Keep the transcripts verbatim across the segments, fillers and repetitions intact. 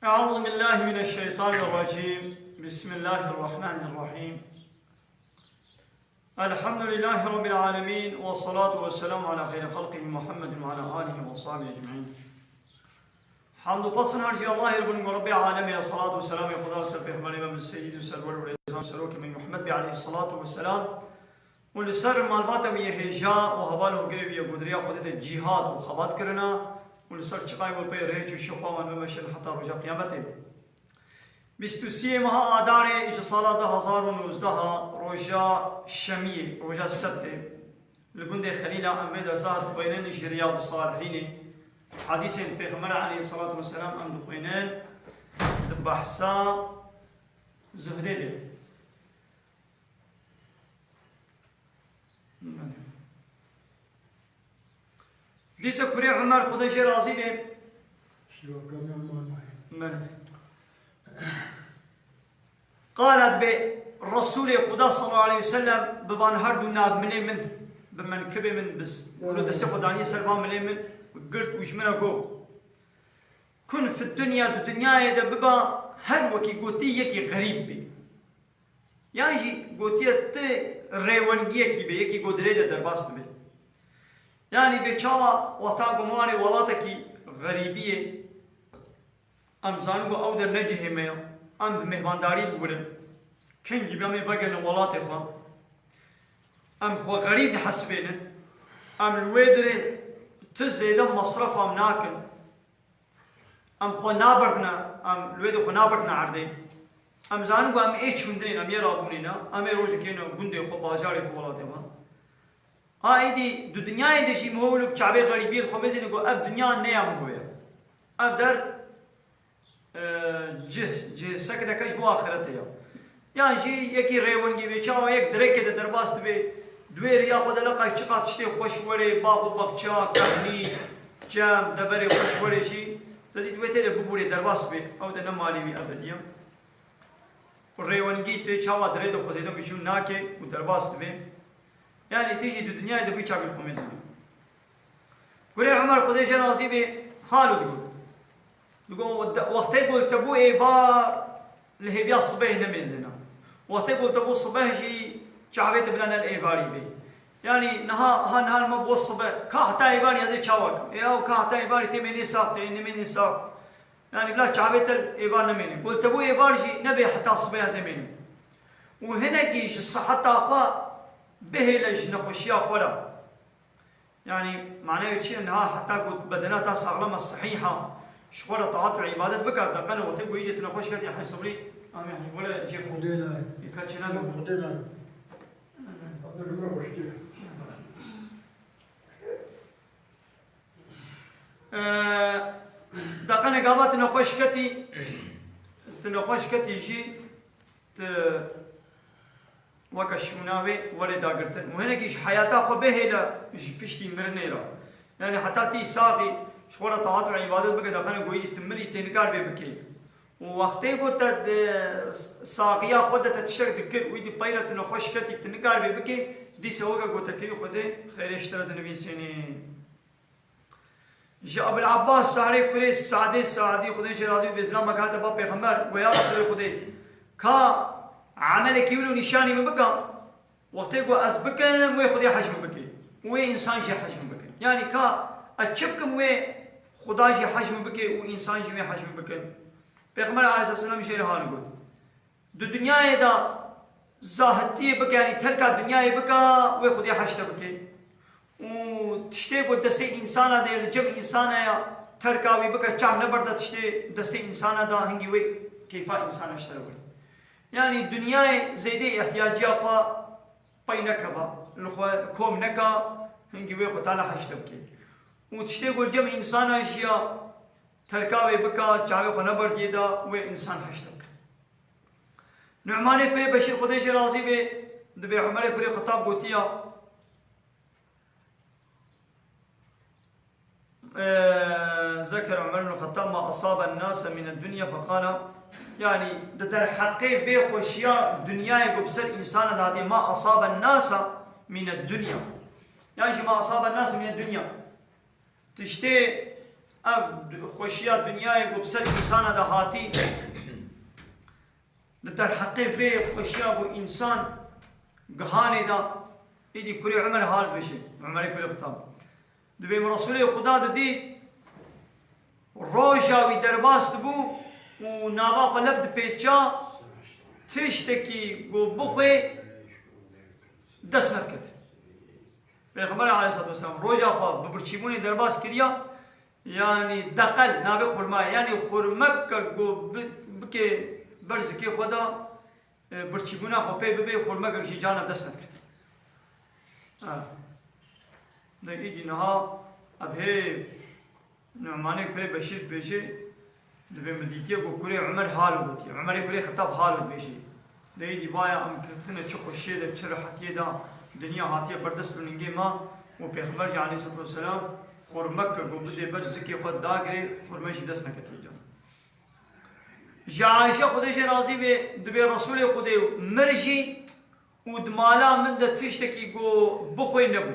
أعوذ بالله من الشيطان الرجيم. بسم الله الرحمن الرحيم. الحمد لله رب العالمين، والصلاة والسلام على خير خلقه محمد وعلى آله وصحبه أجمعين. Hamd û pesn her jî Allahê bûn, Rebbê alemê, ya salat û selamê Xuda li ser Pêxemberê me, min seyîd û serwer û rêzan serokê me Muhammed bê aleyhissalatu vesselam. û li ser malbata wî yê hêja û heval û girê wî yê godiriya Xwedê de cîhad û xebat kirina û li ser çiqayê wê pê rêç û şopa wan bimeşin heta roja qiyametê. Bîst û siyê meha Adarê ji sala du hezar û nozdeh a roja şemiyê, roja sebtê, li gundê Xelîla em vê dersa dixwînin ji Riyad Salihînê. Hedîsên Pêxember aleyhissalatu vesselam em dixwînin di behsa zuhdê de. Dîsa kurê Umer, Xwedê jê razî be. Şiva kamya manayê. Belê. Qala, dibê Resûlê Xuda sallallahu aleyhi ve sellem bi van her du navminê min, bi menkibê min, bi s-, Evet. destê xwe danî ser van milê min, girt û ji min re got: Kun fi dunya, di dinyayê de biba her wekî gotî yekî xerîb bî. Yan jî gotiye ti rêwengiyekî be, yekî ku dirê de derbas dibe. Yanî bê çawa wexta ku me warê welatekî xerîbiyê, em zanin ku ew der ne cihê me ya, em bi mêhmandarî bigirin, kengî be em ê vegerine welatê xwe, em xwe xerîb dihesibênin, em li wê dirê ti zêde mesref em nakin. Em xwe naberdine, em li wê de xwe naberdine erdê. Em zanin ku em ê çûndinê ne, em yê rabûnê ne, em ê rojekê ne gundê xwe, bajarê xwe, welatê xwe. Ha êdî di dinyayê de jî miho wilo bi çavê xerîbiyê xwe mezîne ku ev dinya ne ya miho ye. Ev der, e, cih, cih sekineke ji bo axirete ya. Yan jî yekî rêwengî bê, çawa yek dirêkê de derbas dibe, di wê riya xwe de leqay çiqa tiştê xweş were, bax û baxça, kehnî, çem, deverê xweş were jî, te dî di wê tê de bibûrê derbas bê, ew de ne malê wî ebedî ye. Û rêwengî tu yê çawa dirê de xwe zêde mijûl nake û derbas dibe. Yanî tu jî di dinyayê de bî çavên xwe mezîne. Kurê Umer, Xwedê jê razî bê, halo digot. Digot, de-, wextê ku li te bû êvar, li hêviya sibehê nemêzêna. Wextê ku li te bû sibeh jî çavê te bila ne li êvarî bê. Yanî niha, ha niha li me bû sibeh, ka heta êvarî ez ê çawa kim? Ê ew ka heta êvarî tê mênê sax, tê nemênê sax. Yanî bila çavê te li êvar nemêne. Ku li te bû êvar jî nebê heta sibeh ez ê mênim. Û hinekî ji siheta xwe bihêle, ji nexweşiya xwe re. Yanî, manayê wê çi ye? Niha heta ku bedena te saxlem e, sehîh e, ji xwe re taat û îbadet bike, deqene wextê ku îce tu nexweş ketî, hesibî, amê, hesibî, were cê xwe. Xwedê nayê. Îka çêna Xwedê nayê. Xwedê nayê. Xwedê nayê. Eee, deqene gava tu nexweş ketî, tu nexweş ketî jî, tu weke şûna wê were dagirtin. Û hinekî ji heyata xwe bihêle ji piştî mirinê re. Yanî heta tî saxî ji xwe re taat û îbadet bike, deqene goyî tu mirî tê nikar bê bikê. Û wextê ku te di saxiya xwe de te tiştek dikir, wî di pey re tu nexweş ketî, tu nikar bê bikê, dîsa weke ku te kirî Xwedê xêrê ji te re dinivîsênê. Ji Ebul Abbas Sahrê kurê Sadê Sadî, Xwedê jê razî bê, zilameke hate ba Pêxember, goya Resulê Xwedê, ka emelekî wilo nîşanî min bika, wextê ku ez bikim, wê Xwedê hej min bike. Û wê însan jî hej min bike. Yanî ka ez çi bikim, wê Xuda jî hej min bike û însan jî wê hej min bikin. Pêxember aleyhisselam jê re hane got. Di dinyayê de zahitiyê bike, yanî terka dinyayê bike, wê Xwedê heşte bike. Û tiştê ku destê însana de, li cem însana ya, terka wî bike, çav neberde tiştê destê însana de, hingî wê keyfa însana ji te re were. Yanî dinyayê zêdê ihtiyaciya xwe pey nekeva, li xwe kom neka, hingî wê xwe tala heşte bike. Û tiştê ku li cem însana jiya, terka wê bike, çavê xwe neberdiyê de, wê însan heşte bike. Nu'manê kurê Beşîr, Xwedê jê razî bê, dibê Umerê kurê Xetab gotiya, e, zekere Umer ibn Xetab ma asaba nase mine dunya feqala, yanî di derheqê vê xweşiya dinyayê ku bi ser însana de hatiye, ma asaba nasa mine dunya. Yan jî ma asaba nase mine dunya. Tiştê Ev xweşiya dinyayê ku bi ser însana de hatî, di derheqê vê xweşiya ku însan gihanê de, êdî kurê Umer hal bêje, Umerê kurê Xetab. Dibê min Resûlê Xuda didît, roja wî derbas dibû û nava xwe lev dipêça, tiştekî ku bixwê dest nediket. Pêxember aleyhissalatu vesselam roja xwe bi birçîbûnê derbas kiriya, yanî deqel navê xurmayê, yanî xurmeke ku bi-, bike ber zikê xwe de, e, birçîbûna xwe pê bibê, xurmekek jî carna dest nediket. Ha. De êdî niha ev hê Nu'manê kurê Beşîr dibêje, dibê min dîtiye ku kurê Umer hal û gotiye, Umerê kurê Xetab hal û dibêje. De êdî vaya em ketine çi xweşiyê de, çi rehetiyê de, dinya hatiye ber dest û ningê me û Pêxember jî aleyhisselatu vesselam xurmeke ku bidê ber zikê xwe dagirê, xurme jî dest neketiye can. Ji Ayşe Xwedê jê razî bê, dibê Resûlê Xwedê mir jî û di mala min de tiştekî ku bixwê nebû.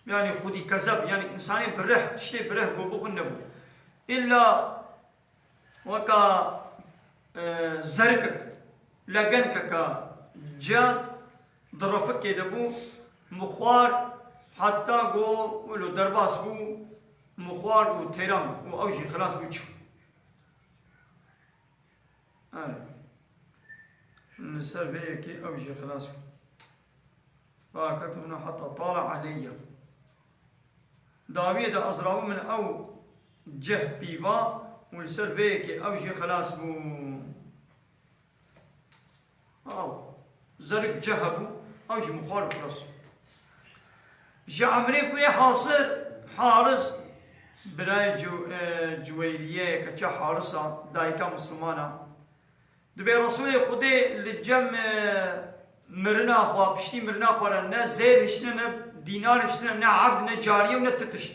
Yanî xwedî kezeb, yanî însanê bi rih, tiştê bi rih ku bixwe nebû. Îlla weka, e, zerikek, legenkeke ciyan di refikê de bû, mixwar heta ku wilo derbas bû, mixwar û têran bû û ew jî xilas bû çû. Erê. Li ser vê yekê ew jî xilas bû. Faketûna heta tala aleyya. Dawiyê de ez rabû min ew cih pîva û li ser vê yekê ew jî xilas bû. Aw, zerik cih hebû, ew jî mixwar û xilas. Ji Emrê kurê Hasir, Haris, birayê Cu-, e, Cuweyriyê ye, keça Harisa, dayika Mislimana. Dibê Resûlê Xwedê li cem, e, mirina xwe, piştî mirina xwe re ne zêr hiştine, ne dînar hiştine, ne ebd, ne cariye û ne ti tişt.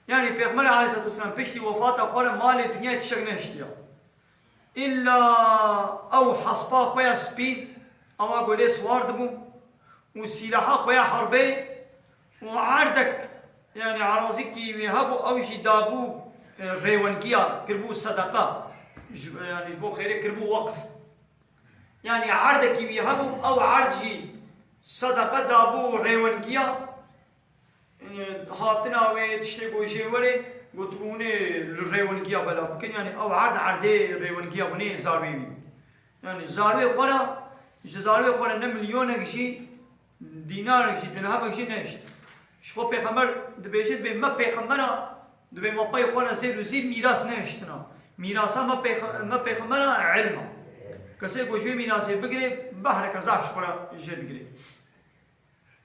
Yanî Pêxember aleyhisselatu vesselam piştî wefata xwe re malê dinyayê tiştek nehiştiya. Îlla ew hespa xwe ya spî, ewa ku lê siwar dibû û sîlaha xwe ya herbê û erdek, yanî erazîkî wî hebû, ew jî dabû, e, rêwengiya, kiribû sedeqa. Ji, yanî ji bo xêrê kiribû weqf. Yanî erdekî wî hebû, ew erd jî sedeqa dabû rêwengiya. Hatina wê tiştê ku jê werê, gotibû hûn ê li rêwengiya belav bikin, yanî ew erd erdê rêwengiya hûn ê zarwê wî. Yanî zarwê xwe re, ji zarwê xwe re ne milyonek jî, dînarek jî, dirhemek jî nehişt. Ji xwe pêxember dibêje, dibê me pêxembera, dibê me pey xwe re zêr û zîv mîras nehiştina. Mîrasa me pêxe-, me pêxembera ilm e. Kesê ku ji wê mîrasê bigirê, behreke zaf ji xwe re jê digirê.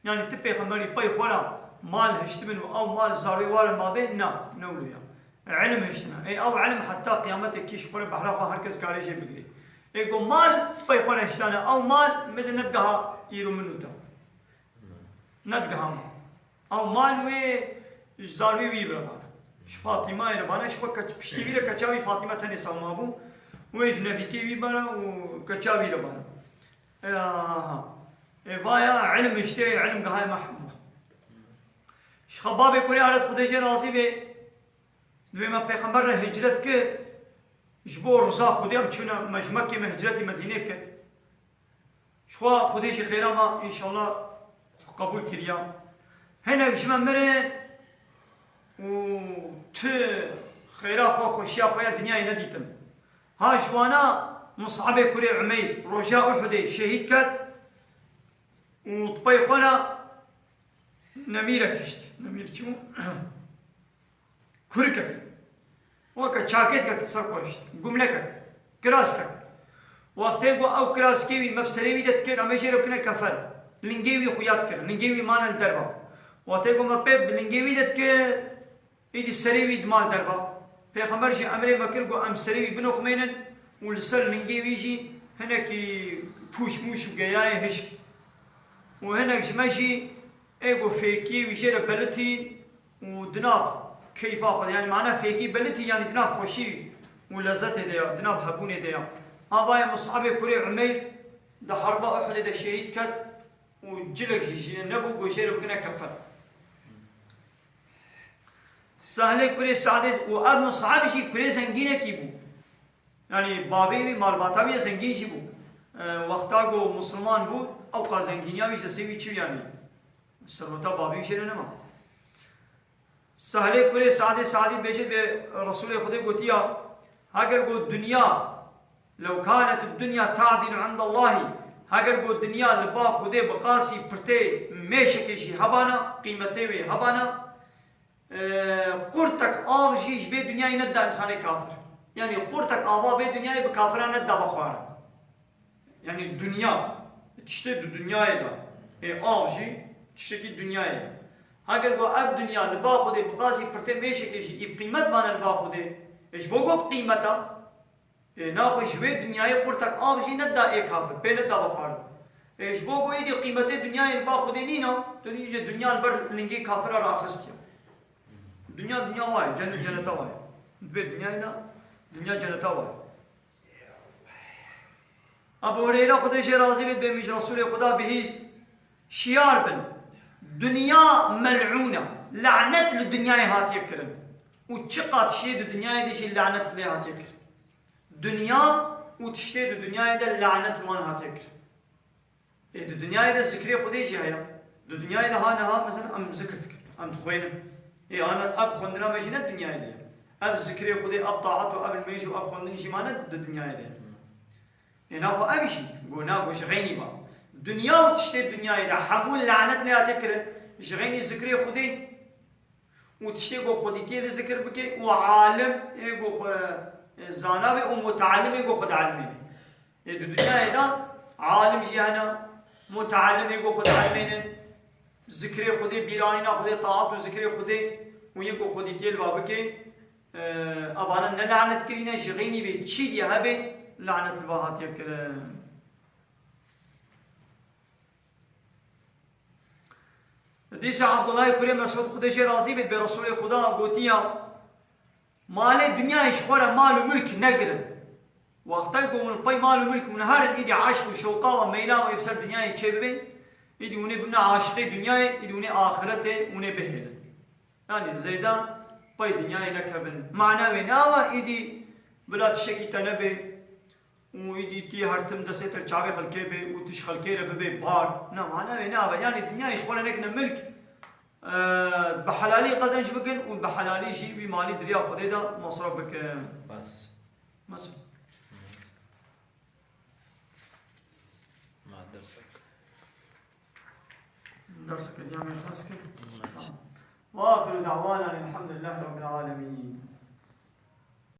Yanî ti pêxemberî pey xwe re mal hiştibin û ew mal zarê wa re mabê? Na, ne wilo ya. Ilm hiştina. Ê ew ilm heta qiyametê kî ji xwe re behra xwe her kes karê jê bigirê. Ê ku mal pey xwe re hiştane, ew mal mêze nedigeha îro min û te. Nedigeha me. Ew mal wê ji zarê wî re bana. Ji Fatîmayê re bana, ji xwe keç-, piştî wî re keça wî Fatîme tenê sewma bû. Wê ji nevîkê wî bana û keça wî re bana. Aha. Ê vaya ilm işte, ilm gahayê me hemû. Ji xwe babê kurê Alet Xwedê jê razî bê, dibê me pêxember re hicret kir, ji bo riza Xwedê em çûne, me ji Mekkê me hicretî Medînê kir. Ji xwe Xwedê jî xêra me înşallah qebûl kiriya. Hinek ji me mirin û tu xêra xwe, xweşiya xwe ya dinyayê nedîtin. Ha ji wana Mus'abê kurê Umeyr roja Uhudê şehîd ket û di pey xwe re nemîrek hişt. Nemîr çi bû? Kurikek. Weke çakêtkek li ser xwe hişt. Gumlekek. Kiraskek. Wextê ku ew kiraskê wî me bi serê wî de dikir, em ê jê re bikine kefen. Lingê wî xuya dikir. Lingê wî mane li derva. Wextê ku me pê bi lingê wî de dikir, Êdî serê wî dimal derva. Pêxember jî emrê me kir ku em serê wî binoxmênin û li ser lingê wî jî hinekî pûş mûş û geyayê hişk. Û hinek ji me jî ê ku fêkiyê wî jê re belitîn û di nav keyfa xwe de, yanî mana fêkî belitî, yanî di nav xweşî û lezzetê de ya, di nav hebûnê de ya. Avayê Mus'abê kurê Umeyr di herba Uhudê de şehîd ket û cilek jî jî nebû ku jê re bikine kefen. Sehlê kurê Sadê û ev Mus'ab jî kurê zengînekî bû. Yanî bavê wî malbata wî zengîn jî bû. E, wexta ku Musulman bû, ewqa zengîniya wî ji destê wî çû yanî. Serweta bavê wî jê re nema. Sehlê kurê Sadê Sadî bêje bê Resulê Xwedê gotiya, heger ku dinya لو كانت الدنيا تعدل عند الله، heger ku dinya li ba Xwedê bi qasî pirtê mêşekê jî hebana, qîmetê wê hebana, e, qurtek av jî ji vê dinyayê nedida însanê kafir. Yanî qurtek ava vê dinyayê bi kafiran nedida bixwarin. Yanî dinya, tiştê di dinyayê de, ê av jî tiştekî dinyayê ye. Heger ku ev dinya li ba Xwedê bi qasî pirtê mêşekê jî î bi qîmet bane li ba Xwedê, ê ji bo ku bi qîmeta, Ê, naxwe ji wê dinyayê qurtek av jî nedida ê kafir, pê nedida bixwarin. Ê, ji bo ku êdî qîmetê dinyayê li ba Xwedê nîna, tu dî ji dinya li ber lingê kafira raxistiye. Dinya, dinya wa ye, cennet, cenneta wa ye. Di vê dinyayê de dinya cenneta wa ye. Ebu Hureyre Xwedê jê razî bê, dibê min ji Resulê Xweda bihîst, şiyar bin. Dinya mel'ûn e. Lanet li dinyayê hatiye kirin. Û çiqas şê di dinyayê de jî lanet lê hatiye kirin. Dinya û tiştê di dinyayê de lanet wan hatiye kirin. Ê, di dinyayê de zikrê Xwedê jî heye. Di dinyayê de ha niha, mesela, em zikr dikin, em dixwênin. Ê, ana ev xwendina me jî ne dinyayê de ye. Ev zikrê Xwedê, ev taat û ev nimêj û ev xwendin jî ma ne di dinyayê de ye. Ê, naxwe ev jî, go na, go ji xeynî ba. Dinya û tiştê dinyayê de hemû lanet lê hatiye kirin. Ji xeynî zikrê Xwedê, û tiştê ku xwedîtiyê li zikir bike û alim ê ku xwe, e, zana be û mutalim ê ku xwe dielmêne. Ê di dinyayê de alim jî hene, mutalim ê ku xwe dielmênin, zikrê Xwedê, bîranîna Xwedê, taat û zikrê Xwedê û yê ku xwedîtiyê li ba bike, e, evana ne lanet kirîne, ji xeynî bê çî diye hebe, lanet li ba hatiye kirin. Dîsa Abdullahê kurê Mesûd Xwedê jê razî bê, dibê Resulê Xuda gotiya, malê dinyayê ji xwe re mal û milk negirin. Wextê ku hûn pey mal û milk hûn herin, îdî eşq û şewqa we, meyla we bi ser dinyayê çêbibên, îdî hûnê bibine aşiqê dinyayê, îdî hûnê axirete hûnê bihêlin. Yanî zêde pey dinyayê nekevin. Mana wê ne ava îdî bila tiştekî te nebe û îdî tî her tim destê te çavê xelkê be û tu ji xelkê re bibe bar. Na, mana wê ne ava. Yanî dinyayê ji xwe re nekine milk, e, bi helalî qezenc bikin û bi helalî jî wî malî di riya Xwedê de mesref bikin. Bas. Mesut. Ma dersek. Dersek ya me xas kir. Tamam. وآخر دعوانا أن الحمد لله رب العالمين.